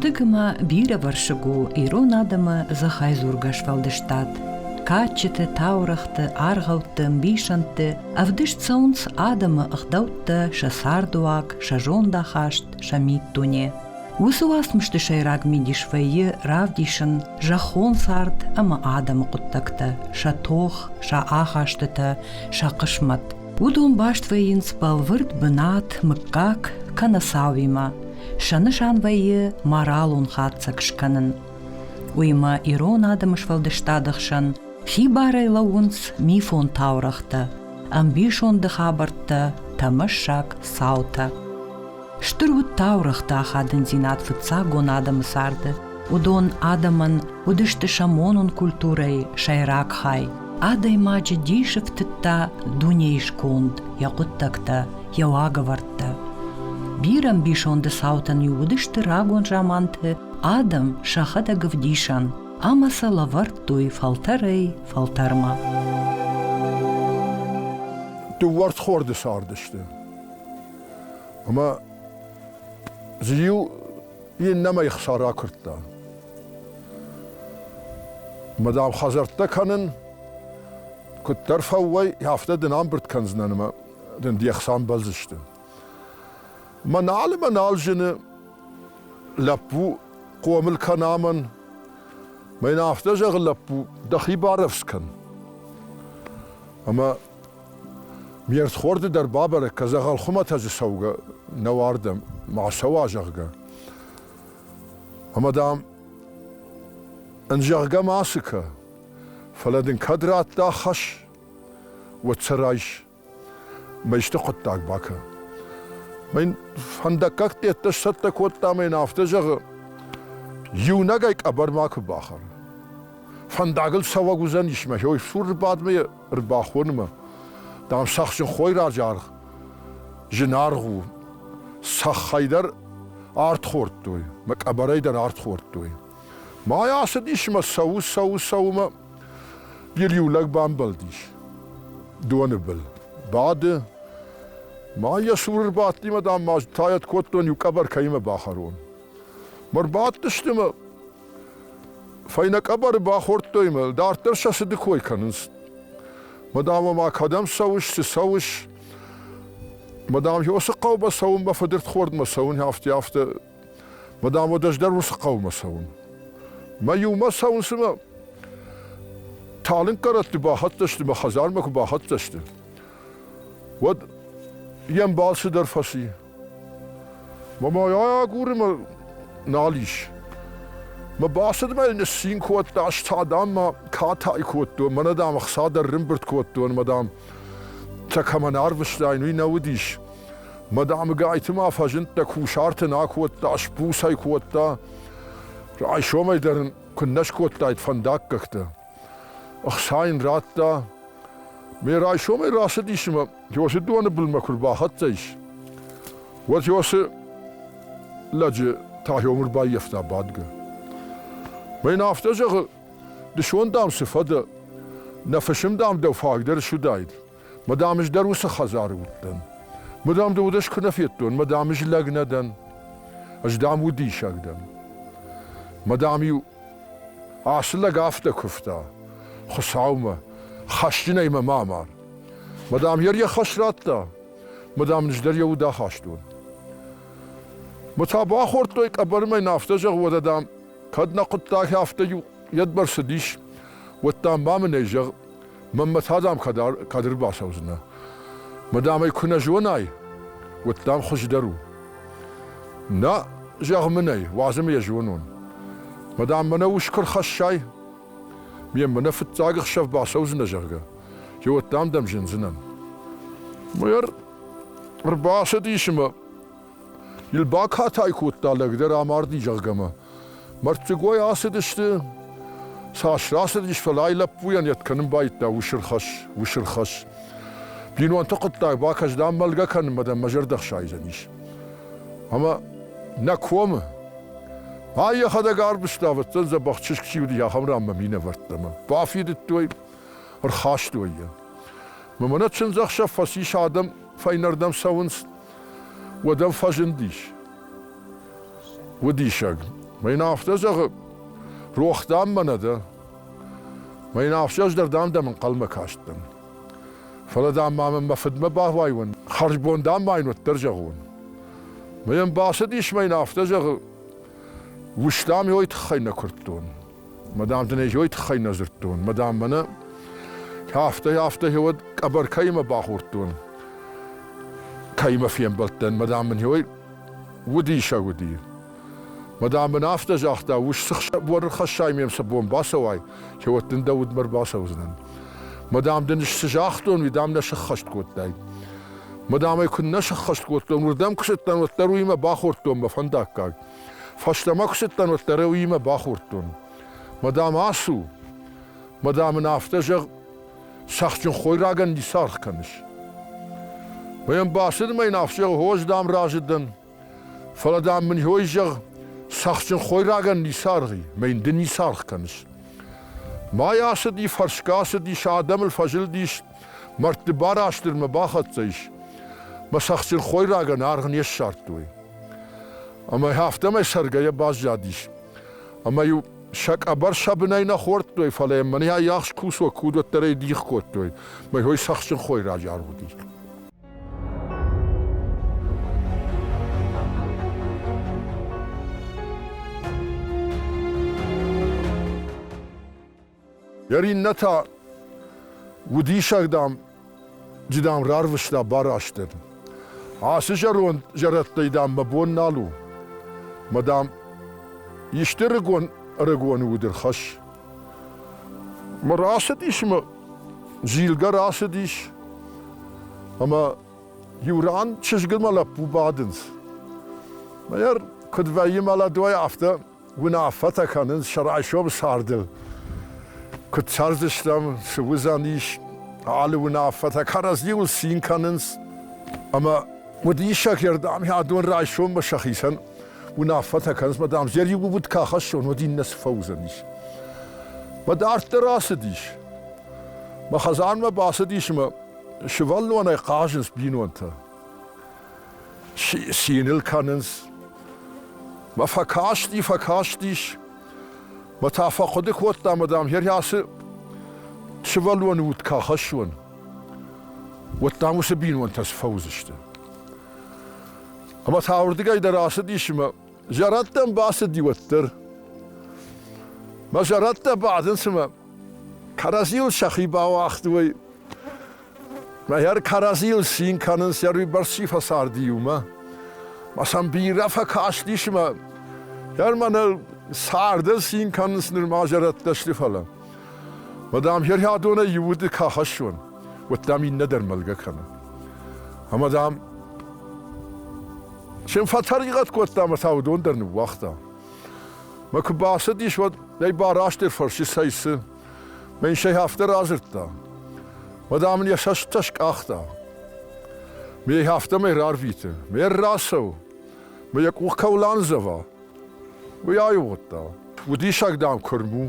Хъӕздыг ӕмӕ бирӕвӕрсыг у ирон адӕмы дзыхӕйдзургӕ сфӕлдыстад. Кадджыты, таурӕгъты, аргъӕутты, ӕмбисӕндты ӕвдыст цӕуынц адӕмы ӕгъдӕуттӕ, сӕ цардуаг, сӕ зондахаст, сӕ миддуне. Уыцы уацмысты сӕйраг мидис вӕййы равдисын зӕххон цард ӕмӕ адӕмы хъуыддӕгтӕ, сӕ тох, сӕ ахастытӕ, сӕ хъысмӕт. Уыдон баст вӕййынц бӕлвырд бынат, мыггаг кӕнӕ цауимӕ. Сӕ нысан вӕййы моралон хатдзӕг скӕнын. Уыимӕ ирон адӕмы сфӕлдыстады хсӕн хибарӕй лӕууынц мифон таурӕгътӕ, ӕмбисонды хабӕрттӕ, тӕмӕссаг цаутӕ. Стыр уыд таурӕгъты ахадындзинад фыццагон адӕмы царды. Уыдон адӕмӕн уыдысты сӕ монон культурӕйы сӕйраг хай. Адӕймаджы дисы фтыдта дунейы сконд, йӕ хъуыддӕгтӕ, йӕ уагӕвӕрдтӕ. Бирӕ ӕмбисонды цаутӕн-иу уыдысты рагон заманты адӕм сӕхӕдӕг ӕвдисӕн ӕмӕ сӕ лӕвӕрдтой фӕлтӕрӕй-фӕлтӕрмӕ. Дыууӕ рдхорды цардысты. Ӕмӕ дзы иу иннӕмӕй хца ракуырдта. Мӕ дам хӕдзӕрттӕ кӕнын, куыддӕр фӕуай, афтӕ дын амбырд кӕндзынӕн ӕмӕ дын де хца ӕмбӕлдзысты. Мӕ нал ӕмӕ нал зыны лӕппу хъомыл кӕна мӕн. Мӕн афтӕ зӕгъы лӕппу, дӕхи барӕвдз кӕн. Ӕмӕ Ме рдхорды дӕр бабӕрӕг кӕ, дзӕгъӕл хуымӕтӕджы цӕугӕ нӕу ардӕм, ма цӕуа, зӕгъгӕ. Ӕмӕ, дам, ын зӕгъгӕ мацы кӕ, фӕлӕ дын кӕд радта хӕс, уӕд сӕ райс, мӕ исты хъуыддаг бакӕ. Мӕн фӕндаггӕгтӕ сцӕттӕ кодта ӕмӕ йын афтӕ зӕгъы, иунӕгӕй къӕбӕр макуы бахӕр. Фӕндагыл цӕуӕг уыдзӕнис мӕ хёй сур бадмӕ ӕрбахонынмӕ, дам, цӕхджын хойраджы аргъ зынаргъ у. Цӕххӕй дӕр арт хордтой, мӕ къӕбӕрӕй дӕр арт хордтой. Мӕй ацыдис мӕ цӕуы, цӕуы, цӕуы мӕ йыл иу лӕг бамбӕлдис доны был. Бады, ма йӕ цуры рбадти мӕ, дам, ма тайӕд кодтон, иу къӕбӕр кӕимӕ бахӕрон. Мӕ рбадтысты мӕ Фӕйнӕ къӕбӕры бахордтой мӕ дарддӕр сӕ цыды кой кӕнынц. Мадам, ма кӕдӕм цӕуыс, цы цӕуыс? Мадам, уыцы хъӕумӕ цӕуын мӕ фыдырдхордмӕ цӕуын, афтӕ, афтӕ. Мадам, уӕд ӕз дӕр уыцы хъӕумӕ цӕуын. Мӕ иумӕ цӕуын цымӕ талынггӕрӕтты бахӕццӕ сты, мӕ хӕдзармӕ куы бахӕццӕ сты, уӕд йе мбал цыдӕр фӕци. Мама агуры мӕ нал ис. Мӕ бацыдмӕ йын ныццин кодта, ӕз та, дам, мӕ катай кодтон, мӕнӕ, дам, ӕхца дӕр рымбырд кодтон, мӕ, дам, сӕ кӕмӕн арвыстаин, уый нӕ уыдис. Мӕ, дам, гайты ма фӕзындтӕ, кусарт ын акодта, сбуц ӕй кодта. Райсомӕй дӕр ын куыннӕ скодтаид фӕндаггӕгтӕ. Ӕхца йын радта. Ме райсомӕй рацыдис ӕмӕ Иосы доны былмӕ куы рбахӕццӕ ис, уӕд Иосы лӕджы Тахиом ӕрбаййӕфта бадгӕ. Мӕ йын афтӕ зӕгъы, дысон, дам, цы фӕдӕ, нӕ фысым, дам, дӕу фаг дӕр суыдаид. Мӕ, дам, ӕз дӕр уыцы хӕдзары уыдтӕн. Мӕ, дам, ды уыдӕс куы нӕ федтон, мӕ, дам, ӕз лӕг нӕ дӕн. Ӕз, дам, удисӕг дӕн. Мӕ, дам-иу Ацы лӕг афтӕ куывта Хуыцаумӕ, хӕсджынӕй мӕ ма амар. Мадам йӕ йӕ хӕс радта, мадам ын дӕр йӕ уд ахастон. Мӕ та бахордтой къӕбӕрмӕ йын афтӕ зӕгъ, уӕдӕ, дам, кӕд нӕ хъуыддаг афтӕ иу йедбӕр цыдис, уӕд, дам, ма мын ӕй зӕгъ, мӕнмӕ та, дам, кӕд ӕрбацӕудзынӕ. Мадам ӕй куы нӕ зонай, уӕд, дам, хуыздӕр у. Нӕ, зӕгъ мын ӕй, уадзы мӕ йӕ зонон. Мадам, мӕнӕ ус куы рхӕссай, ме мӕнӕ фыццаг ӕхсӕв бацӕудзынӕ, зӕгъгӕ, уӕд дам дӕм зындзынӕн. Мэр ӕрбацыдис ӕмӕ йыл бакатай кодта лӕг дӕр амарди, зӕгъгӕ мӕ. Мӕрддзыгой ацыдысты, цас рацыдис, фӕлӕ ай лӕппуйӕн йӕд кӕнын байдыдта ус ӕрхӕсс, ус ӕрхӕсс. Бинонты хъуыддаг бакӕс, дам, мӕлгӕ кӕнынмӕ дӕм мӕ зӕрдӕ хсайдзӕнис. Ӕмӕ нӕ комы. Ай йӕхӕдӕг арвыста, ӕвӕццӕн дзӕбӕх чызг чи уыди, ахӕм ранмӕ минӕвӕрттӕмӕ. Бафидыдтой, ӕрхастой йӕ. Мӕ мӕнӕ чындзӕхсӕв фӕцис, адӕм фӕйнӕрдӕм цӕуынц, уӕд ӕм фӕзындис. Уыдисӕг. Мӕ йын афтӕ зӕгъы, рох дам мӕ нӕ дӕ. Мӕ йын афтӕ ӕз дӕр дам дӕм ӕнхъӕлмӕ кастӕн. Фӕлӕ дам ма мын мӕ фыдмӕ бауайон, хӕрзбон дам ма йын уӕддӕр зӕгъон. Мӕ йӕм бацыдис мӕ йын афтӕ зӕгъы, ус дам йой тыххӕй нӕ куырдтон. Мӕ дам дын ӕз йой тыххӕй нӕ дзырдтон. Мӕ дам мӕнӕ афтӕ афтӕ уӕд къӕбӕр кӕимӕ бахордтон, кӕимӕ фембӕлдтӕн, мӕ дам мын йой удисӕг уыди. Мӕ дам мын афтӕ загъта, ус цы бон ӕрхӕссай мем цы бон бацӕуай, уӕд дын дӕ удмӕ ӕрбацӕудзынӕн. Мӕ дам дын цы загътон, уый дам нӕ сыххӕст кодтай. Мӕ дам ӕй куы нӕ сыххӕст кодтон, уырдӕм куы цыдтӕн, уӕддӕр уыимӕ бахордтон мӕ фӕндаггаг. Фӕстӕмӕ куы цыдтӕн, уӕддӕр ӕй уыимӕ бахордтон. Мӕ дам ацу, мӕ дам ын афтӕ зӕгъ, цӕхджын хойрагӕн ницы аргъ кӕныс. Мӕ йӕм бацыд мӕ йын афтӕ зӕгъы, хорз дам разы дӕн. Фӕлӕ дам мын хой зӕгъ, цӕхджын хойрагӕн ницы аргъ и, мӕ йын ды ницы аргъ кӕныс. Мӕй ацыди, фӕрсгӕ ацыдис, адӕмыл фӕзылдис, мӕрдты Барастырмӕ бахӕццӕ ис. Мӕ цӕхджын хойрагӕн аргъ не ссардтой. Ӕмӕ афтӕмӕй цӕргӕйӕ баззадис. Ӕмӕ-иу сӕ къӕбӕр сӕ бынӕй нӕ хордтой, фӕлӕ йӕм мӕнӕ йӕхс кусок уыдӕттӕ дих кодтой. Мӕ хой цӕхджын хойраджы аргъ уыди. Йӕ иннӕ та удисӕг, дам, дам рарвыста Барастыр. Ацы зӕронд зӕрӕдтӕй, дам, мӕ бон нал у. Мӕ, дам, исты рыгон ӕрыгоны уд ӕрхӕсс. Мӕ рацыдис мӕ зилгӕ рацыдис ӕмӕ иу ран чызгыл мӕ лӕппу бадынц. Мӕ куыд вӕййы молодой, афтӕ уынаффӕтӕ кӕнынц сӕ райсом цардыл. Куыд цӕрдзыстӕм, цы уыдзӕнис, алы уынаффӕтӕ кӕрӕдзиуыл цин кӕнынц. Ӕмӕ уыдисӕг ӕрдӕм адон райсоммӕ сӕхицӕн уынаффӕтӕ кӕнынц, мӕ дам, зӕр иу уд куы ахӕссон, уӕд иннӕ цы фӕуыдзӕнис. Мӕ дарддӕр ацыдис. Мӕ хӕдзармӕ бацыдис ӕмӕ сывӕллонӕй хъазынц бинонтӕ. Циныл кӕнынц. Мӕ фӕкасти, фӕкастис, мӕ та фӕхъуыды кодта, мӕ дам, гъер ацы сывӕллоны уд куы ахӕссон, уӕд дам уыцы бинонтӕ цы фӕуыдзысты. Ӕмӕ та уырдыгӕй дӕр ацыдис ӕмӕ зӕрӕдтӕм бацыди уӕддӕр. Мӕ зӕрӕдтӕ бадынц ӕмӕ кӕрӕдзийыл сӕхи бауагътой. Мӕ кӕрӕдзийыл цин кӕнынц, йӕ уыйбӕрц чи фӕцарди иумӕ. Мӕ сӕм бирӕ фӕкастис ӕмӕ йӕ мӕнӕ цардыл цин кӕнынц нырма зӕрӕдтӕ сты, фӕлӕ. Мӕ дам, хӕрхӕдонӕй иу уды куы ахӕссон, уӕд дам иннӕ дӕр мӕлгӕ кӕны. Ӕмӕ дам, сӕм фӕтӕригъӕд кодта ӕмӕ та уыдон дӕр ныууагъта. Мӕ куы бацыдис, уӕд ӕй Барастыр фӕрсы, цӕй цы? Мӕ йын сӕ афтӕ радзырдта. Уӕд ам ын йӕ цӕстытӕ скъахта. Мӕ йӕ афтӕмӕй рарвиты. Мӕ рацӕуы. Мӕ йӕ къух кӕуыл аныдзӕва, уый аивгъуыдта. Удисӕг, дам, куырм у.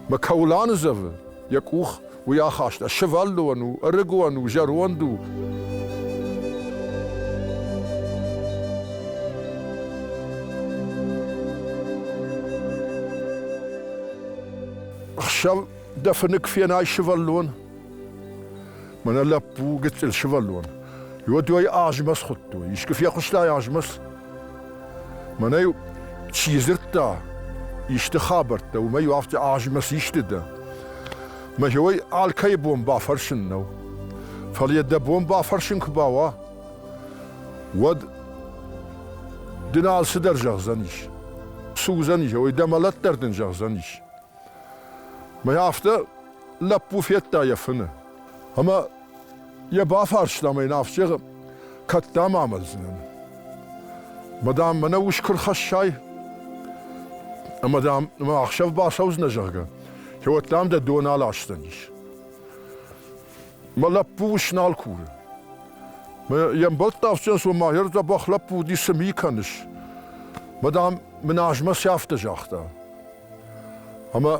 Мӕ кӕуыл аныдзӕвы, йӕ къух уый ахаста. Сывӕллон у, ӕрыгон у, зӕронд у. Ӕхсӕв дӕ фыны куы фенай сывӕллон, мӕнӕ лӕппу, гыццыл сывӕллон, уӕд ӕй азмӕ схуыдтой. Искуы фехъуыстай азмӕ? Мӕнӕ-иу чи дзырдта исты хабӕрттӕ, уымӕ-иу афтӕ азмӕ систы дӕ. Мӕ уый алкӕйы бон бафӕрсын нӕу. Фӕлӕ йӕ дӕ бон бафӕрсын куы бауа, уӕд дын алцыдӕр зӕгъдзӕнис. Цы уыдзӕнис, уый дӕ мӕлӕт дӕр дын зӕгъдзӕнис. Мӕ афтӕ лӕппу федта йӕ фыны. Ӕмӕ йӕ бафарста ӕмӕ йын афтӕ зӕгъы, кӕд дӕм амӕлдзынӕн. Мӕ дам, мӕнӕ ус куы рхӕссай, ӕмӕ дам, мӕ ӕхсӕв бацӕудзынӕ, зӕгъгӕ, уӕд дам дӕ дон аласдзӕнис. Мӕ лӕппу ус нал куры. Мӕ йе мбӕлттӕ афтӕ ма йе рдзӕбӕх лӕппу уыди, цы ми кӕныс? Мӕ дам, мын азмӕ цы афтӕ загъта. Ӕмӕ,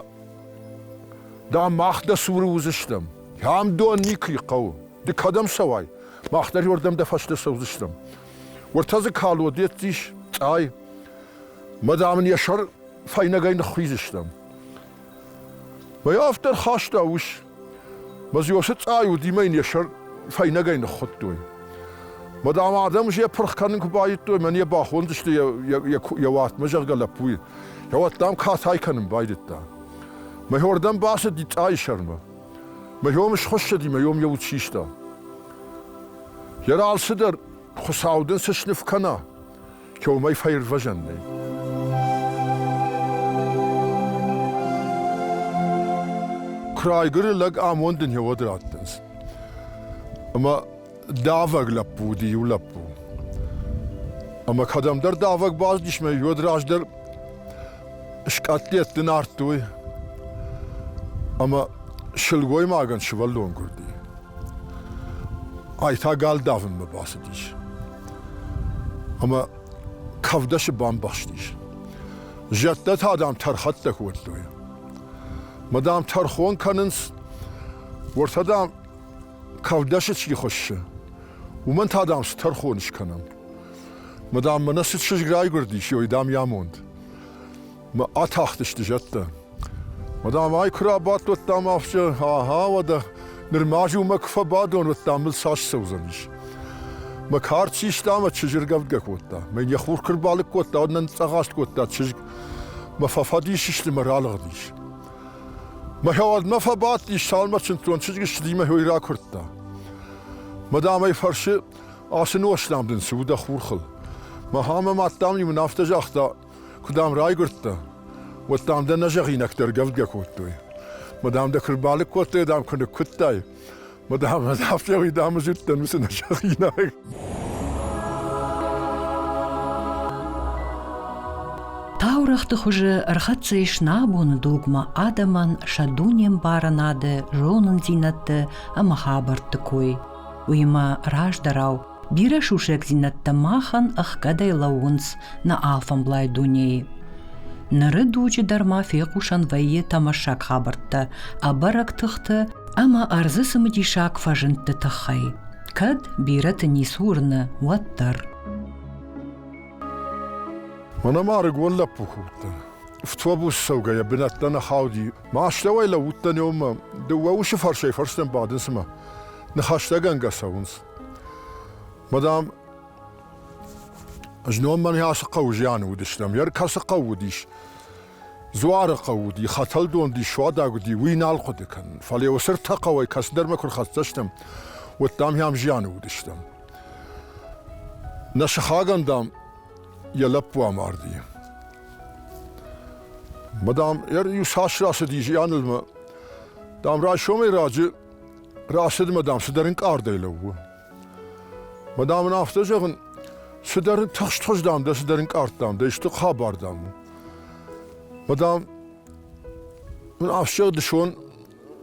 дам, мах дӕ цуры уыдзыстӕм. Ам дон никуы хъӕуы. Ды кӕдӕм цӕуай, мах дӕр уырдӕм дӕ фӕстӕ цӕудзыстӕм. Уӕртӕ дзы калодец ис, цъай. Мӕ, дам, ын йӕ сӕр фӕйнӕгӕй ныххуидзыстӕм. Мӕ афтӕ ӕрхаста ус. Мӕ дзы уыцы цъай уыди мӕ йын йӕ сӕр фӕйнӕгӕй ныххуыдтой. Мӕ дам адӕм йӕ пырх кӕнын куы байдыдтой, мӕн йӕ бахондзысты йӕ уатмӕ, зӕгъгӕ, лӕппуйы. Йӕ уӕд, дам, катай кӕнын байдыдта. Мӕ хордӕм бацыди цъайы сӕрмӕ. Мӕ йом схуыссыди, мӕ йом йӕ уд систа. Йӕ алцыдӕр Хуыцау дын цы сныв кӕна, уымӕй фӕирвӕзӕн нӕй. Куы райгуыры лӕг, амонд ын йӕ уӕд раттынц. Ӕмӕ давӕг лӕппу уыди иу лӕппу. Ӕмӕ кӕдӕмдӕр давӕг бацыдис мӕ уӕд раздӕр скъӕтты нардтой ӕмӕ сылгоймагӕн сывӕллон гуырди. Ай та гал давынмӕ бацыдис. Ӕмӕ кӕвдӕсы бамбӕхстис. Зӕдтӕ та, дам, тӕрхӕттӕ кодтой. Мӕ, дам, тӕрхон кӕнынц, уӕртӕ, дам, кӕвдӕсы чи хуыссы, уымӕн та, дам, цы тӕрхон скӕнӕм? Мӕ, дам, мӕнӕ цы чызг райгуырдис, ой, дам, йӕ амонд. Мӕ атахтысты зӕдтӕ. Мӕ, дам, ай куы рабадт, уӕд, дам, афтӕ, ага, уӕдӕ нырма иумӕ куы фӕбадон, уӕд, дам, мыл цас цӕудзӕнис. Мӕ кард систа ӕмӕ чызджы ргӕвдгӕ кодта. Мӕ йын йӕ хур куы рбалыг кодта, уӕд нын цъӕгъаст кодта чызг. Мӕ фӕфӕдис сты мӕ ралыгъдис. Мӕ хӕуӕдмӕ фӕбадтис, цалынмӕ чындздзон чызг ссыди мӕ хой ракуырдта. Мӕ дам ӕй фӕрсы, ацы нозт дам дын цы у дӕ хурхыл? Мӕ мӕ мад дам мын афтӕ загъта, куы дам райгуырдтӕ, уӕд дам дӕ нӕ зӕгъинӕгтӕ ӕргӕвдгӕ кодтой. Мӕ дам дӕ куы рбалыг кодтой, дам куы ныккуыдтай, мӕ дам афтӕ уый дам ӕз уыдтӕн уыцы нӕзӕгъинаг. Таурӕгъты хуызы ӕрхӕццӕ ис нӕ абоны дугмӕ адӕмӕн сӕ дунембарынады, зонындзинӕдты ӕмӕ хабӕртты кой. Уыимӕ раздӕрау бирӕ сусӕгдзинӕдтӕ махӕн ӕхгӕдӕй лӕууынц нӕ алфӕмблай дунейы. Ныры дуджы дӕр ма фехъусӕн вӕййы тӕмӕссаг хабӕрттӕ ӕбӕрӕг тыхты ӕмӕ ӕрдзы цымыдисаг фӕзындты тыххӕй, кӕд бирӕты ницы уырны, уӕддӕр. Мӕнӕ ма ӕрыгон лӕппу куы уыдтӕн. Автобус цӕугӕйӕ бынӕттӕ нӕ хауди. Мӕ астӕуӕй лӕууыдтӕн еумӕ, дыууӕ усы фӕрсӕй-фӕрстӕм бадынц ӕмӕ ныхӕстӕгӕнгӕ цӕуынц. Мадам, знон мӕн ацы хъӕуы зианы уыдыстӕм. Йӕ кӕцы хъӕу уыдис? Дзуары хъӕу уыди, Хӕтӕлдон уыди, Суадаг уыди, уый нал хъуыды кӕнын. Фӕлӕ уыцы ртӕ хъӕуӕй кӕцыдӕрмӕ куы рхӕццӕ стӕм, уӕд, дам, ам зианы уыдыстӕм. Нӕ сыхагӕн, дам, йӕ лӕппу амарди. Мӕ, дам, иу цас рацыди зианыл мӕ, дам, райсомӕй раджы рацыд мӕ, дам, цыдӕр ӕнкъардӕй лӕууы. Мӕ, дам, ын афтӕ зӕгъын, цыдӕр тыхстхуыз, дам, дӕ цыдӕр ӕнкъард, дам, дӕ исты хабар, дам, у. Мӕ, дам, мын афтӕ дысон,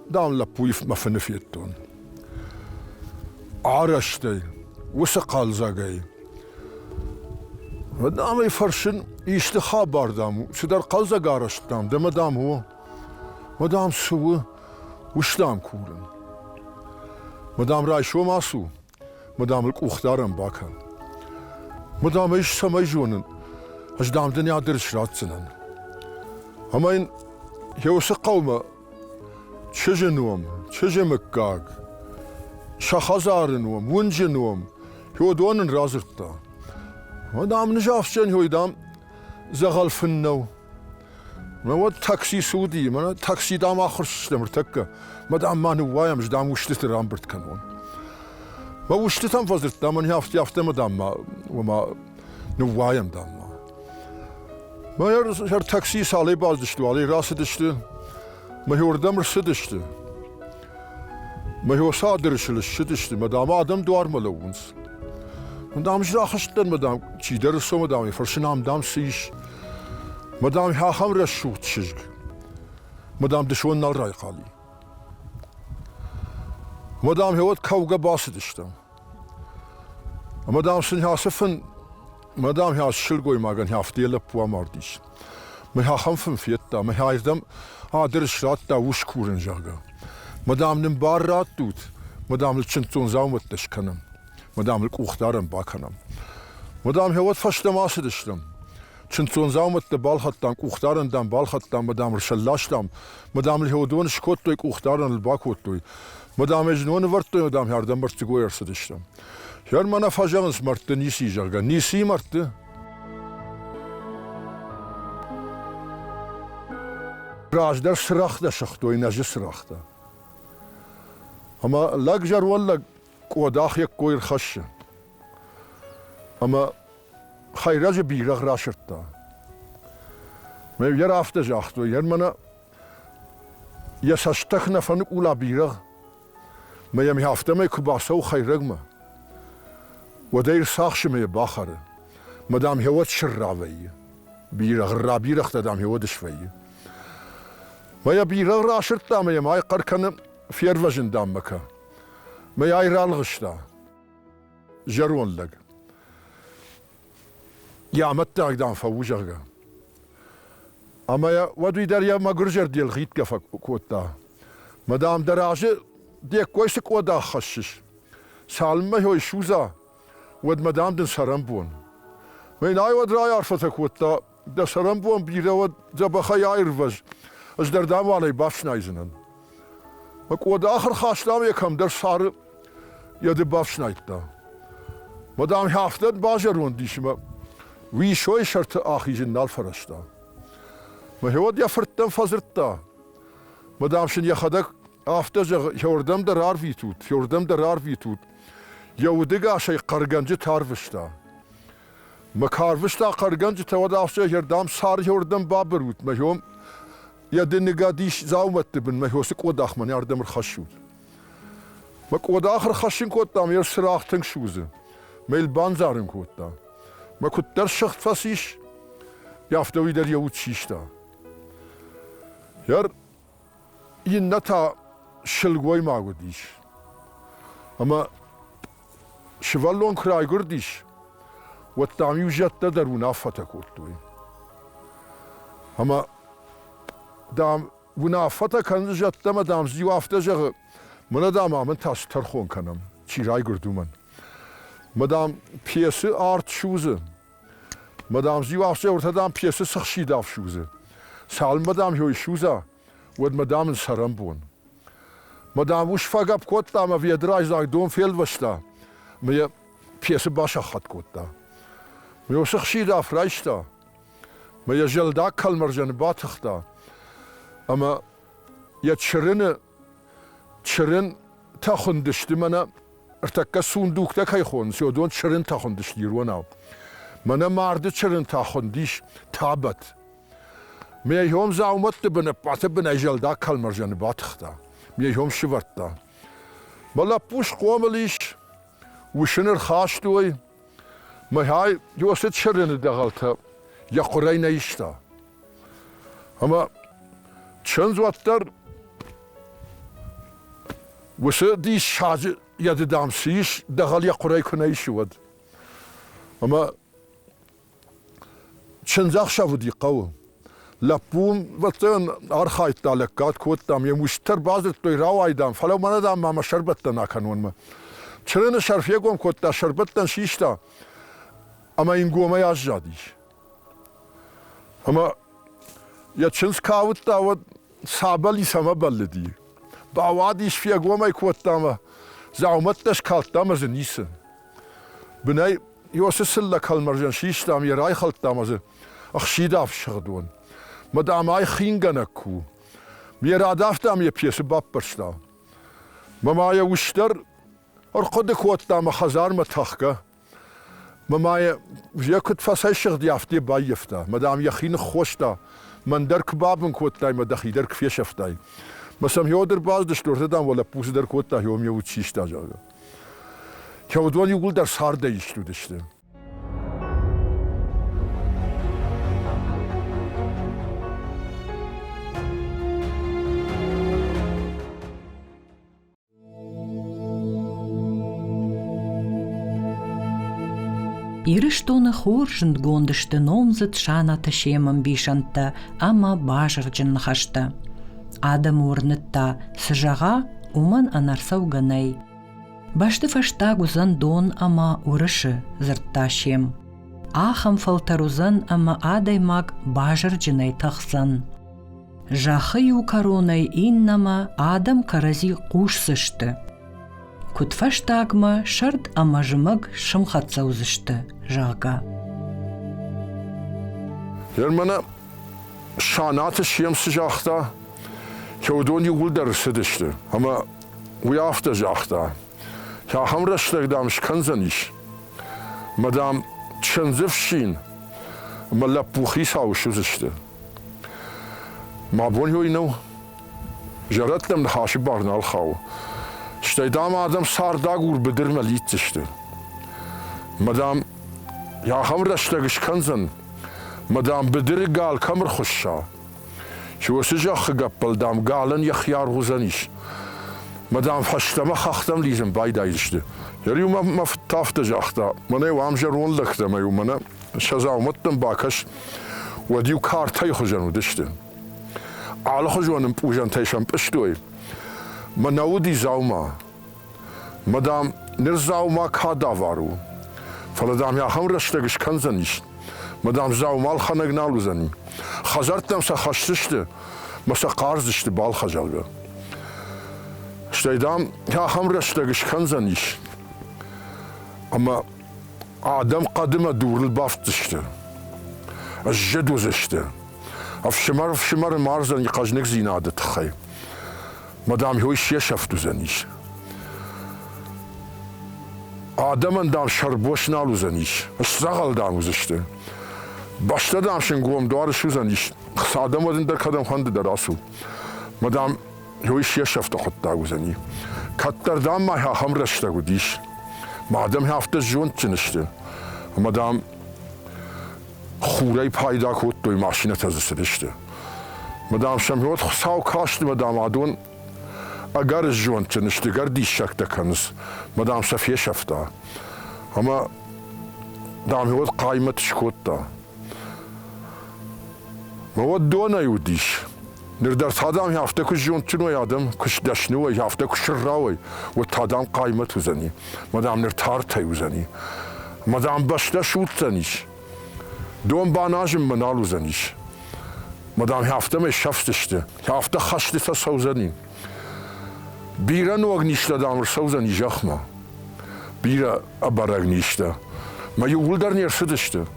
дам, лӕппуйы мӕ фыны федтон. Арӕзтӕй, уыцы хъӕлдзӕгӕй. Мӕ, дам, ӕй фӕрсын, исты хабар, дам, у, цыдӕр хъӕлдзӕг арӕзт, дам, дӕ, мӕ, дам, у. Мӕ, дам, цы у, ус, дам, курын. Мӕ, дам, райсом ацу, мӕ, дам, ыл къухдарӕн бакӕн. Мӕ, дам, ӕз цӕмӕй зонын, ӕз, дам, дын ӕдырыс ратдзынӕн. Ӕмӕ йын йӕ уыцы хъӕумӕ чызджы ном, чызджы мыггаг, сӕ хӕдзары ном, уынджы ном, уыдон ын радзырдта. Уӕд ам нызафсӕн, ой, дам, дзӕгъӕл фын нӕу. Мӕ уӕд такси цы уыди, мӕнӕ такси, дам, ӕххуырстыстӕм ӕртӕккӕ. Мӕ, дам, ма ныууайӕм, ӕз, дам, устыты рамбырд кӕнон. Мӕ устытӕм фӕдзырдта, мӕн афтӕ, афтӕ мӕ, дам, ма, уымӕ ныууайӕм, дам, ма. Мӕ такси цалӕй бацыдысты, уалӕй рацыдысты, мӕ уырдӕм ӕрцыдысты. Мӕ цадырысыл ссыдысты, мӕ, дам, адӕм дуармӕ лӕууынц. Мӕ, дам, рахызтӕн, мӕ, дам, чидӕр ссо, мӕ, дам, фӕрсын ам, дам, цы ис. Мӕ, дам, ахӕм рӕсугъд чызг. Мӕ, дам, дысон нал райхъал и. Мӕ, дам, уӕд кӕугӕ бацыдыстӕм. Ӕмӕ, дам, сын ацы фын, мӕ, дам, ацы сылгоймагӕн афтӕ йӕ лӕппу амардис. Мӕ ахӕм фын федта, мӕ айрдӕм адырыс радта ус курын, зӕгъгӕ. Мӕ, дам, нын бар раттут, мӕ, дам, ыл чындздзон дзаумӕттӕ скӕнӕм, мӕ, дам, ыл къухдарӕн бакӕнӕм. Мӕ, дам, уӕд фӕстӕмӕ ацыдыстӕм. Чындздзон дзаумӕттӕ балхӕдтам, къухдарӕн, дам, балхӕдтам, мӕ, дам, ӕрсӕлластам, мӕ, дам, уыдон скодтой, къухдарӕн ыл бакодтой. Мӕ, дам, ӕй знон ӕвӕрдтой, мӕ, дам, ардӕм мӕрддзыгой ӕрцыдыстӕм. Гъер мӕнӕ фӕзӕгъынц мӕрдты ницы, зӕгъгӕ, ницы мӕрдты. Раздӕр цырӕгътӕ сыгътой, нӕзы цырӕгътӕ. Ӕмӕ лӕг зӕруӕллӕг къодах йе ккой ӕрхӕссы. Ӕмӕ хӕйрӕджы бирӕгъ расырдта. Мӕ йӕ афтӕ загътой, йӕ мӕнӕ йӕ цӕстӕх нӕ фӕныкъула бирӕгъ, мӕ йӕм афтӕмӕй куы бацӕуы хӕйрӕгмӕ, уӕд ӕй ӕрцахсы мӕ йӕ бахӕры. Мӕ, дам, гъеуӕд сырра вӕййы. Бирӕгъ, рабирӕгътӕ, дам, гъеуӕд свӕййы. Мӕ йӕ бирӕгъ расырдта мӕ йӕм ай хъӕр кӕны, фервӕзын, дам, мӕ кӕ. Мӕ йӕ ай ралгъыста. Зӕронд лӕг. Йӕ амӕттаг, дам, фӕу, зӕгъгӕ. Ӕмӕ йӕ уӕд уый дӕр йӕ мӕгуыр зӕрде лгъитгӕ фӕкодта. Мӕ, дам, дӕ разы де ккой цы къодах хӕссыс, цалынмӕ хой судза, уӕдмӕ, дам, дын цӕрӕнбон. Мӕ йын ай уӕд райарфӕтӕ кодта, дӕ цӕрӕнбон бирӕ уӕд, дзӕбӕхӕй аирвӕз, ӕз дӕр дам уалӕй бафснайдзынӕн. Мӕ къодах ӕрхастам йӕ кӕмдӕр цары йӕ ды бафснайдта. Мӕ, дам, афтӕ базӕронд ис ӕмӕ уисойы сӕрты ахизын нал фӕрӕзта. Мӕ уӕд йӕ фырттӕм фӕдзырдта. Мӕ, дам, сын йӕхӕдӕг афтӕ зӕгъы, еуырдӕм дӕр арвитут, еуырдӕм дӕр арвитут. Йӕ удыгасӕй хъӕргӕнджытӕ арвыста. Мӕ куы арвыста хъӕргӕнджытӕ, уӕд афтӕ ӕрдӕм цары еуырдӕм бабырут, мӕ хион йӕ дыныгад ис дзаумӕтты бын, мӕ хиосы къодахмӕ не ардӕм ӕрхӕссут. Мӕ къодах ӕрхӕссын кодтам, йӕ цырагъ тынг судзы. Мӕ йыл бандзарын кодта. Мӕ куыддӕр сыгъд фӕцис, афтӕ уый дӕр йӕ уд систа. Йӕ иннӕ та сылгоймаг уыдис. Ӕмӕ сывӕллон куы райгуырдис, уӕд, дам-иу зӕдтӕ дӕр уынаффӕтӕ кодтой. Ӕмӕ, дам, уынаффӕтӕ кӕныны зӕдтӕ ӕмӕ, дам, иу афтӕ зӕгъы, мӕнӕ, дам, амын та цы тӕрхон кӕнӕм, чи райгуырд, уымӕн. Мӕ, дам, пьесы арт судзы. Мӕ, дам, иу афтӕ, уӕртӕ, дам, пьесы цы хсидав судзы. Цалынмӕ, дам, ёй судза, уӕдмӕ, дам, ын цӕрӕнбон. Мӕ, дам, ус фӕгӕпп кодта ӕмӕ ведрайы дон фелвӕста ӕмӕ йӕ пьесы басӕххӕтт кодта. Мӕ уыцы хсидав райста, мӕ йӕ зӕлдаг кӕлмӕрзӕны батыхта ӕмӕ йӕ чырыны чырынтӕ хуындысты мӕнӕ ӕртӕккӕ сундуктӕ кӕй хонынц, уыдон чырынтӕ хуындысты иронау. Мӕнӕ марды чырынтӕ хуындис табӕт. Ме йом дзаумӕтты бын ӕппӕты бынӕй зӕлдаг кӕлмӕрзӕны батыхта, ме йом сывӕрдта. Мӕ лӕппу схъомыл ис, ус ын ӕрхастой, мӕ Иосы чырыны дӕгъӕлтӕ йӕ хъуырӕй нӕ иста. Ӕмӕ чындз уӕддӕр уыцы диссаджы йӕ дам цы ис, дӕгъӕл йӕ хъуырӕй куы нӕ исы, уӕд. Ӕмӕ Чындзӕхсӕв уыди хъӕуы. Лӕппу, ӕвӕццӕгӕн, архайдта, лӕггад кодтам, йе мустӕр бадзырдтой, рауай, дам, фӕлӕ мӕнӕ, дам, ма мӕ сӕрбӕттӕн акӕнонмӕ. Чырыны сӕр фегом кодта, сӕрбӕттӕн систа ӕмӕ йын гомӕй аззадис. Ӕмӕ йӕ чындз куы ауыдта, уӕд цӕбӕли цӕмӕ бӕллыди. Бауадис, фегом ӕй кодта ӕмӕ дзаумӕттӕ скалдта ӕмӕ дзы ницы. Бынӕй Иосы цыллӕ кӕлмӕрзӕн систам, йӕ райхӕлдтам ӕмӕ дзы ӕхсидав сыгъдон. Мӕ дам ай хингӕнӕг ку. Ме радавтам йӕ пьесы баппӕрста. Мӕ ма йӕ ус дӕр ӕрхъуыды кодта мӕ хӕдзармӕ тӕхгӕ. Мӕ ма йӕ йӕ куыд фӕцӕйсыгъди, афтӕ баййӕфта. Мӕ дам йӕхи ныххоста. Мӕн дӕр куы бабын кодтай, мӕ дӕхи дӕр куы фесӕфтай. Мӕ сӕм Федор бацыдысты, ортӕ дам уӕ лӕппу цыдӕр кодта, йӕ уым йӕ уд систа, зӕгъгӕ. Уыдон иууылдӕр цардӕй ист уыдысты. Ирыстоны хорз зындгонд сты номдзыд Санаты Семы ӕмбисӕндтӕ ӕмӕ базырджын ныхӕстӕ. Адӕмы уырныдта, цы зӕгъа, уымӕн ӕнӕрцӕугӕ нӕй. Бӕсты фӕстаг уыдзӕн дон ӕмӕ уырысы, дзырдта Сем. Ахӕм фӕлтӕр уыдзӕн ӕмӕ адӕймаг базырджынӕй тӕхдзӕн. Зӕххы иу кӕронӕй иннӕмӕ адӕм кӕрӕдзи хъусдзысты. Куыдфӕстагмӕ сӕрд ӕмӕ зымӕг сымхӕццӕ уыдзысты, зӕгъгӕ. Германы Санаты Сем цы загъта, уыдон иууылдӕр ӕрцыдысты. Ӕмӕ уый афтӕ загъта, ахӕм рӕстӕг, дам, скӕндзӕнис, мӕ, дам, чындзы фсин ӕмӕ лӕппу хицау суыдзысты. Мӕ бон ёй нӕу. Зӕрӕдтӕм ныхасы бар нал хауы. Стӕй, дам, адӕм цардагур быдырмӕ лидздзысты. Мӕ, дам, ахӕм рӕстӕг скӕндзӕн, мӕ, дам, быдыры гал кӕм ӕрхуысса, Уыцы зӕххы гӕппӕл, дам, галӕн йӕхи аргъ уыдзӕнис. Мӕ, дам, фӕстӕмӕ хӕхтӕм лидзын байдайдзысты. Йӕ-иу мӕ фыд та афтӕ загъта, мӕнӕ-иу ам зӕронд лӕгтӕ ӕмӕ-иу мӕнӕ сӕ дзаумӕттӕм бакӕс, уӕд-иу картӕйы хуызӕн уыдысты. Алыхуызон ӕмпъузӕнтӕй сӕм пъыстой. Мӕ нӕ уыди дзаума. Мӕ, дам, ныр дзаума кадавар у. Фӕлӕ, дам, ахӕм рӕстӕг скӕндзӕнис. Мӕ, дам, дзаума ӕлхӕнӕг нал уыдзӕни. Хӕдзӕрттӕм сӕ хӕсдзысты мӕ сӕ хъаздзысты балхӕ, зӕгъгӕ. Стӕй, дам, ахӕм рӕстӕг скӕндзӕнис, ӕмӕ адӕм хъӕды мӕ дурыл бафтдзысты. Сзыд уыдзысты. Ӕфсымӕр ӕфсымӕры мардзӕни хъӕзныгдзинады тыххӕй. Мӕ, дам, уый се сӕфт уыдзӕнис. Адӕмӕн, дам, сӕрбос нал уыдзӕнис, сдзӕгъӕл, дам, уыдзысты. Бӕстӕ, дам, сын гом дуар суыдзӕнис, адӕм уӕд ӕндӕр кӕдӕм фӕнды дӕр ацу. Мӕ, дам, уый се сӕфты хъуыддаг уыдзӕни. Кӕддӕр, дам, ма ахӕм рӕстӕг уыдис. Мӕ адӕм афтӕ зондджын сты, ӕмӕ, дам, хурӕй пайда кодтой, машинӕтӕ дзы цыдысты. Мӕ, дам, сӕм уӕд Хуыцау каст, мӕ, дам, адон ӕгӕр зондджын сты, ӕгӕр диссӕгтӕ кӕнынц, мӕ, дам, сӕ фесӕфта. Ӕмӕ, дам, уӕд хъаймӕт скодта. Мӕ уӕд донӕй уыдис. Ныр дӕр та, дам, афтӕ куы зондджын уой адӕм, куы сдӕсны уой, афтӕ куы сырра уой, уӕд та, дам, хъаймӕт уыдзӕни. Мӕ, дам, ныр тартӕй уыдзӕни. Мӕ, дам, бӕстӕ судздзӕнис. Дон баназынмӕ нал уыдзӕнис. Мӕ, дам, афтӕмӕй сӕфдзысты, афтӕ хӕстытӕ цӕудзӕни. Бирӕ ног низтӕ, дам, ӕрцӕудзӕни зӕхмӕ. Бирӕ ӕбӕрӕг низтӕ. Мӕ иууылдӕр не рцыдысты.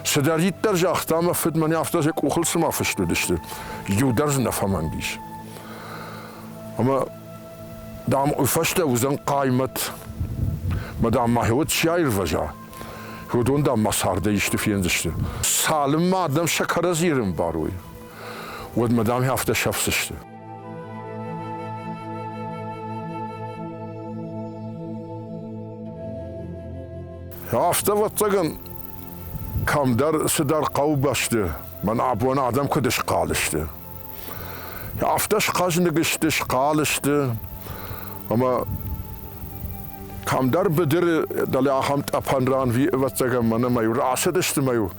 Цыдӕриддӕр загъта мӕ фыд, мӕнӕ афтӕ сӕ къухыл цыма фыст уыдысты, иу дӕр дзы нӕ фӕмӕнг ис. Ӕмӕ, дам, уый фӕстӕ уыдзӕн хъаймӕт. Мӕ, дам, ма уӕд чи аирвӕза, уыдон, дам, ма цардӕй исты фендзысты. Цалынмӕ адӕм сӕ кӕрӕдзи ӕрӕмбарой, уӕдмӕ, дам, афтӕ сӕфдзысты. Афтӕ, ӕвӕццӕгӕн, кӕмдӕр цыдӕр хъӕубӕсты мӕн абон адӕм куыд схъал сты. Афтӕ схъӕзныг сты, схъал сты, ӕмӕ кӕмдӕр быдыры дӕлӕ ахӕм тъӕпӕн ран, ӕвӕццӕгӕн, мӕнӕ мӕ-иу рацыдысты мӕ-иу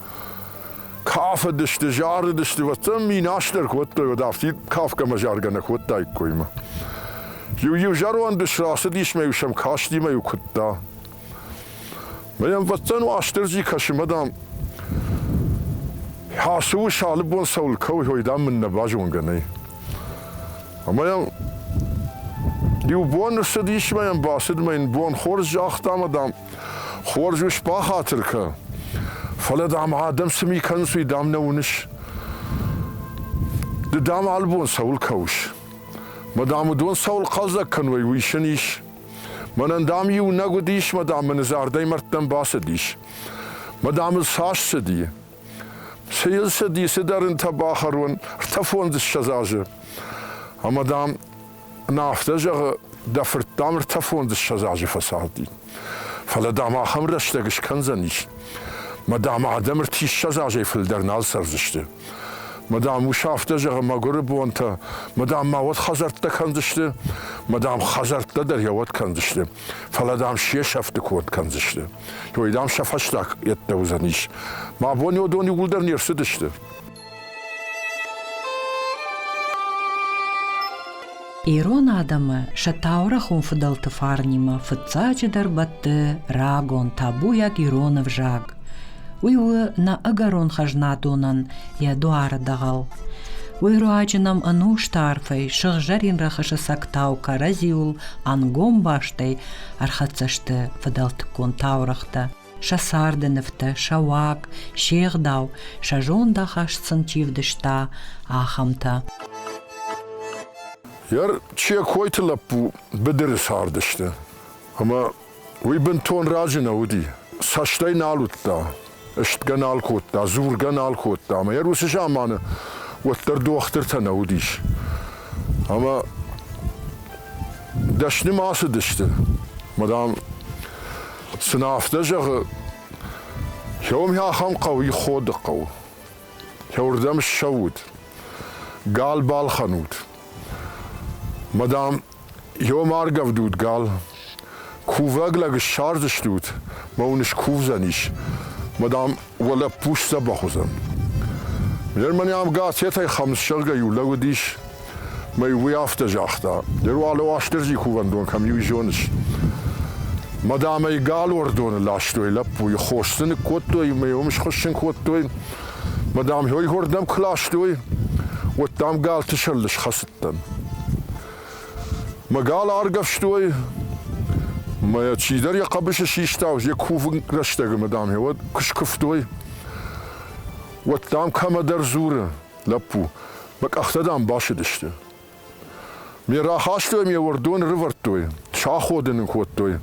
кафыдысты, зарыдысты, уӕддӕр минас дӕр кодтой, уӕд афтид кафгӕ мӕ заргӕ нӕ кодтаиккой мӕ. Иу иу зӕронд ус рацыдис мӕ-иу сӕм касти мӕ-иу куыдта. Мӕ йӕм ӕвӕццӕн Уастырджи кӕсы мӕ, дам, ацы ус алы бон цӕуыл кӕуы, уый, дам, мын нӕ базонгӕ нӕй. Ӕмӕ йӕм иу бон ӕрцыдис мӕ йӕм бацыд мӕ йын бон хорз загъта мӕ, дам, Хорз ус бахатыр кӕ, фӕлӕ, дам, адӕм цы ми кӕнынц, уый, дам, нӕ уыныс. Ды, дам, алы бон цӕуыл кӕуыс? Мӕ, дам, уыдон цӕуыл хъӕлдзӕг кӕной, уый сын ис. Мӕнӕн, дам, иунӕг уыдис, мӕ, дам, мын зардӕй мӕрдтӕм бацыдис. Мӕ, дам, ыл цас цыди? Цы йыл цыди, цыдӕр ын бахӕрон, 53 азы. Ӕмӕ, дам, Нӕ афтӕ зӕгъы, дӕ фырт, дам, 53 азы фӕцарди. Фӕлӕ, дам, ахӕм рӕстӕг скӕндзӕнис, мӕ, дам, адӕм 30 азӕй фылдӕр нал цӕрдзысты. Мӕ, дам, ус афтӕ зӕгъы, мӕгуыры бонтӕ, мӕ, дам, ма уӕд хӕдзӕрттӕ кӕндзысты, мӕ, дам, хӕдзӕрттӕ дӕр йӕ уӕд кӕндзысты, фӕлӕ, дам, се сӕфты конд кӕндзысты. Той, дам, сӕ фӕстаг йедтӕ уыдзӕнис. Мӕ бон уыдон иууылдӕр не рцыдысты. Ирон адӕмы сӕ таурӕгъон фыдӕлты фарнимӕ фыццаджыдӕр бӕтты рагон табуйаг ирон ӕвзаг. Уый у нӕ ӕгӕрон хӕзнадонӕн йӕ дуары дӕгъӕл. Уый руаджы нӕм ӕнусты арфӕй сыгъзӕрин рӕхысы цӕгтау кӕрӕдзиуыл ӕнгом бастӕй ӕрхӕццӕ сты фыдӕлтыккон таурӕгътӕ, сӕ царды нывтӕ, сӕ уаг, се гъдау, сӕ зондахаст сын чи вдыста, ахӕмтӕ. Йӕ Чекойты лӕппу быдыры цардысты, ӕмӕ Уый бынтон раджы нӕ уыди. Цӕстӕй нал уыдта, стгӕ нал кодта, дзургӕ нал кодта. Ӕмӕ йӕ уыцы заманы уӕддӕр дохтыртӕ нӕ уыдис. Ӕмӕ дӕсны ма ацыдысты. Мадам сын афтӕ зӕгъы, Хеуым ахӕм хъӕу и Ходы хъӕу. Хеуырдӕм ссӕут, гал балхӕнут. Мадам Йо ма ргӕвдут гал. Кувӕг лӕг ссардзыстут, мӕ уын скувдзӕнис, мӕ, дам, уӕ лӕппу сдзӕбӕх уыдзӕн. Ныр мӕнӕ ам газетӕй Хӕмыц зӕгъгӕ иу лӕг уыдис, мӕ уый афтӕ загъта: Ныр уӕлӕ Уастырджи кувӕндон кӕм и, уый зоныс? Мӕ, дам, ӕй галуӕрдоны ластой лӕппуйы, хос дзы ныккодтой мӕ йӕ уым схуыссын кодтой. Мӕ, дам, ой уырдӕм куы ластой, уӕд, дам, галты сӕрыл схӕцыдтӕн. Мӕ гал аргӕвстой, мӕ чидӕр йӕ хъӕбысы систа, йӕ кувын рӕстӕг ӕмӕ, дам, уӕд куы скуывтой, уӕд, дам, кӕмӕдӕр дзуры лӕппу, мӕ къӕхтӕ, дам, басыдысты. Ме рахастой, ме уӕрдон ӕрывӕрдтой, саходын ын кодтой.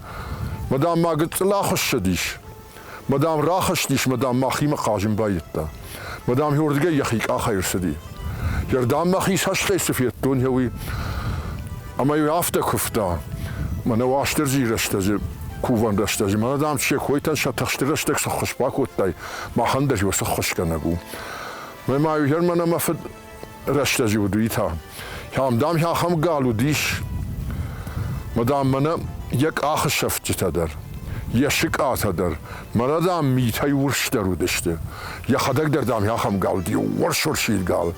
Мӕ, дам, ма гыццыл ахуыссыдис. Мӕ, дам, рахызтис, мӕ, дам, мӕхимӕ хъазын байдыдта. Мӕ, дам, уырдыгӕй йӕхи къахӕй ӕрцыди. Йе рдӕм мӕхи цӕстӕй цы федтон, уый. Ӕмӕ-иу афтӕ куывта, мӕнӕ Уастырджийы рӕстӕджы, кувӕн рӕстӕджы, мӕнӕ, дам, Чехойтӕн сӕ тыхсты рӕстӕг цы ххуыс бакодтай, махӕн дӕр уыцы ххуысгӕнӕг у. Мӕ ма иу мӕнӕ мӕ фыд рӕстӕджы уыд, уый та. Ам, дам, ахӕм гал уыдис, мӕ, дам, мӕнӕ йӕ къахы сӕфтджытӕ дӕр, йӕ сыкъатӕ дӕр, мӕнӕ, дам, митӕй урсдӕр уыдысты. Йӕхӕдӕг дӕр, дам, ахӕм гал уыди, урс-урсид гал.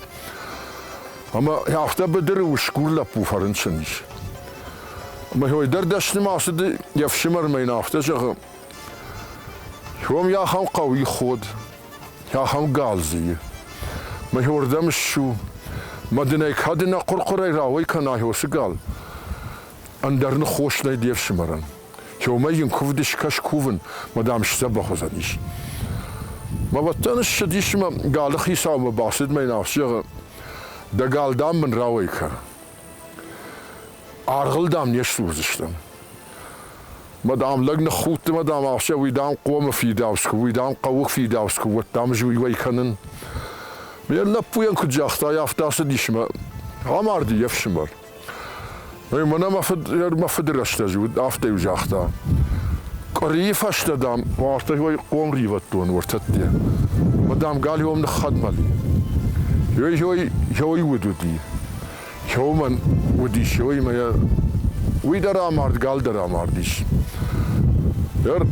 Ӕмӕ афтӕ быдыры усгур лӕппу фӕрынчын ис. Ӕмӕ уый дӕр дӕсны ацыд йе фсымӕрмӕ йын афтӕ зӕгъы, Уым ахӕм хъӕу и Ход, ахӕм гал дзы и. Мӕ уырдӕм ссу, мӕ дын ӕй кӕд нӕ хъуыр-хъуырӕй рауӕй кӕна уыцы гал, ӕндӕр ныххос нӕй де фсымӕрӕн. Уымӕй йын куывд скӕс кувын, мӕ дам сдзӕбӕх уыдзӕнис. Мӕ уӕддӕр ссыдис мӕ галы хицаумӕ бацыд мӕ йын афтӕ зӕгъы, дӕ гал, дам, мын рауӕй кӕ. Аргъыл, дам, не сдзурдзыстӕм. Мӕ, дам, лӕг ныххудт ӕмӕ, дам, ахсӕв уый, дам, хъомы фидауц куы, уый, дам, хъӕуы фидауц куы, уӕд, дам, ӕз уый уӕй кӕнын. Йӕ лӕппуйӕн куыд загъта, афтӕ ацыдис мӕ амарди йе фсымӕр. Мӕнӕ мӕ фыд, мӕ фыды рӕстӕджы уыд, афтӕ-иу загъта. Къуырийы фӕстӕ, дам, уартӕ уой хъом ривӕдтон уӕртӕтте. Мӕ, дам, галиуӕм ныххӕдмӕли. Ой, ой, уд уыди. Уымӕн уыдис, уыимӕ йӕ уый дӕр амард, гал дӕр амардис. Дӕр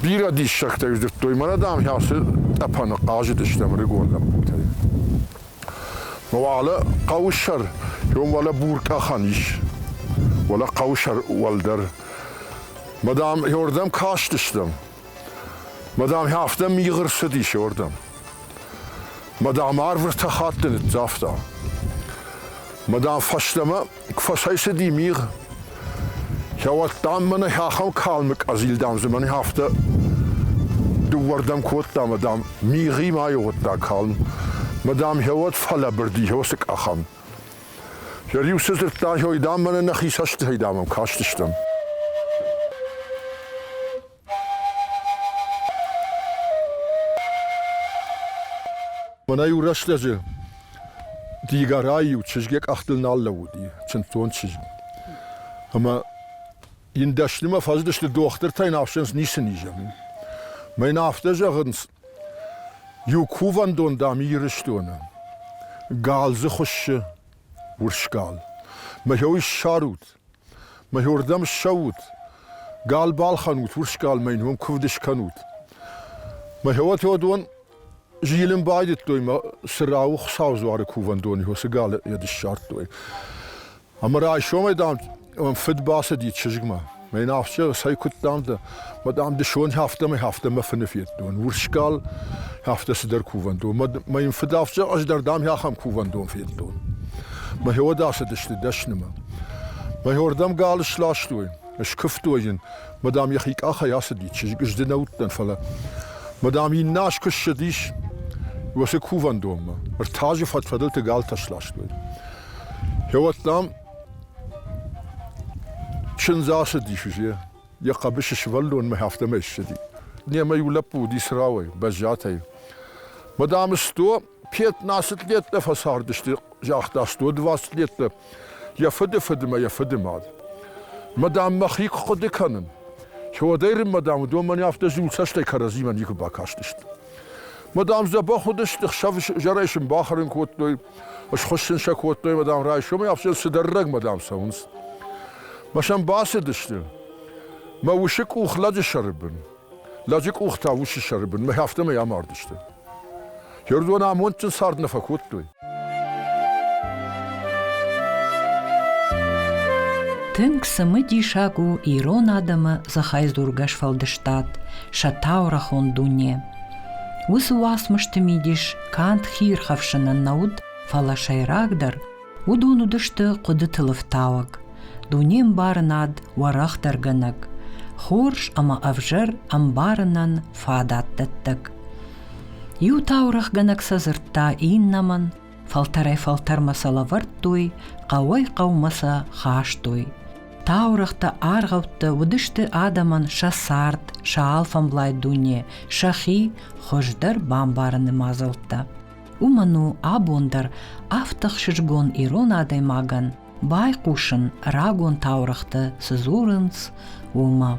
бирӕ диссӕгтӕ дзырдтой, мӕнӕ, дам, ацы тъӕпӕны хъазыдыстӕм ӕрыгон лӕппутӕй. Уӕлӕ хъӕуы сӕр, уым уӕлӕ буркъахӕн ис, уӕлӕ хъӕуы сӕр уӕлдӕр. Мӕ, дам, уырдӕм кастыстӕм. Мӕ, дам, афтӕ мигъ ӕрцыдис уырдӕм. Мӕ, дам, арв ӕртӕ хатты ныццавта. Мӕ, дам, фӕстӕмӕ куы фӕцӕйцыди мигъ, уӕд, дам, мӕнӕ ахӕм калмы къӕдзил, дам, дзы мӕнӕ афтӕ дыууӕрдӕм кодта, мӕ, дам, мигъимӕ аивгъуыдта калм. Мӕ, дам, уӕд фӕлӕбырди уыцы къахӕн. Йӕ риу цы дзырдта, ой, дам, мӕнӕ нӕхи цӕстытӕй, дам, ӕм кастыстӕм. Мӕнӕ иу рӕстӕджы Дигарӕй-иу чызг йӕ къӕхтыл нал лӕууыди, чындздзон чызг. Ӕмӕ йын дӕснымӕ фӕзыдысты дохтыртӕ йын афсынц ницы низӕн. Мӕ йын афтӕ зӕгъынц, иу кувӕндон, дам, Ирыстоны. Гал дзы хуыссы, урс гал. Мӕ уый ссарут, Мӕ уырдӕм ссӕут, гал балхӕнут, урс гал мӕ йын уым куывд скӕнут. Мӕ уӕд зилын байдыдтой мӕ Цырауы Хуыцаудзуары кувӕндоны уыцы галы йӕд ссардтой. Ӕмӕ райсомӕй, дам, фыд бацыди чызгмӕ. Мӕн афтӕ цӕй куыд дам дӕ, мӕ дам дысон афтӕмӕй афтӕ мӕ фыны федтон. Урс гал афтӕ цыдӕр кувӕндон. Мӕ йын фыд афтӕ ӕз дӕр дам ахӕм кувӕндон федтон. Мӕ хиуӕд ацыдысты дӕснымӕ. Мӕ хиуӕрдӕм гал сластой, скуывтой йын. Мӕ дам йӕхи къахӕй ацыди, чызг ызды нӕ уыдтӕн, фӕлӕ мӕ дам иннӕ аз куы ссыдис уыцы кувӕндонмӕ, ӕртӕ азы фӕд-фӕдылты галтӕ сластой. Гъеуӕд дам Чындз ацыдис узе, йӕ хъӕбысы сывӕллонмӕ афтӕмӕй ссыди. Немӕ иу лӕппу уыди Црауӕй, Бӕззатӕй. Мадам сто пятнадцать леттӕ фӕцардысты, загъта, 120 леттӕ йӕ фыды фыдмӕ, йӕ фыды мад. Мадам мӕхи куы хъуыды кӕнын, уӕдӕй мадам уыдон мӕн афтӕ зулцӕстӕй кӕрӕдзимӕ никуы бакастысты. Мадам дзӕбӕх уыдысты, хсӕв зӕрӕй сын бахӕрын кодтой, схуыссын сӕ кодтой ӕмӕ, дам, райсомӕй ӕфсӕн цыдӕр рӕгмӕ, дам, цӕуынц. Мӕ сӕм бацыдысты. Мӕ усы къух лӕджы сӕры бын, лӕджы къух та усы сӕры бын, мӕ афтӕмӕй амардысты. Ердон амондджын цард нӕ фӕкодтой. Тынг цымыдисаг у ирон адӕмы дзыхӕйдзургӕ сфӕлдыстад, сӕ таурӕгъон дуне. Уыцы уацмысты мидис канд хиирхӕфсынӕн нӕ уыд, фӕлӕ сӕйрагдӕр уыдон уыдысты хъуыдытыл ӕфтауӕг, дунеӕмбарынад уӕрӕхдӕргӕнӕг, хорз ӕмӕ ӕвзӕр ӕмбарынӕн фадат дӕттӕг. Иу таурӕгъгӕнӕг сӕ дзырдта иннӕмӕн, фӕлтӕрӕй-фӕлтӕрмӕ сӕ лӕвӕрдтой, хъӕуӕй-хъӕумӕ сӕ хастой. Таурӕгътӕ, аргъӕуттӕ уыдысты адӕмӕн сӕ цард, сӕ алфӕмблай дуне, сӕхи хуыздӕр бамбарыны мадзӕлттӕ. Уымӕн у абон дӕр афтӕ хсызгон ирон адӕймагӕн байхъусын рагон таурӕгътӕ цы дзурынц, уымӕ.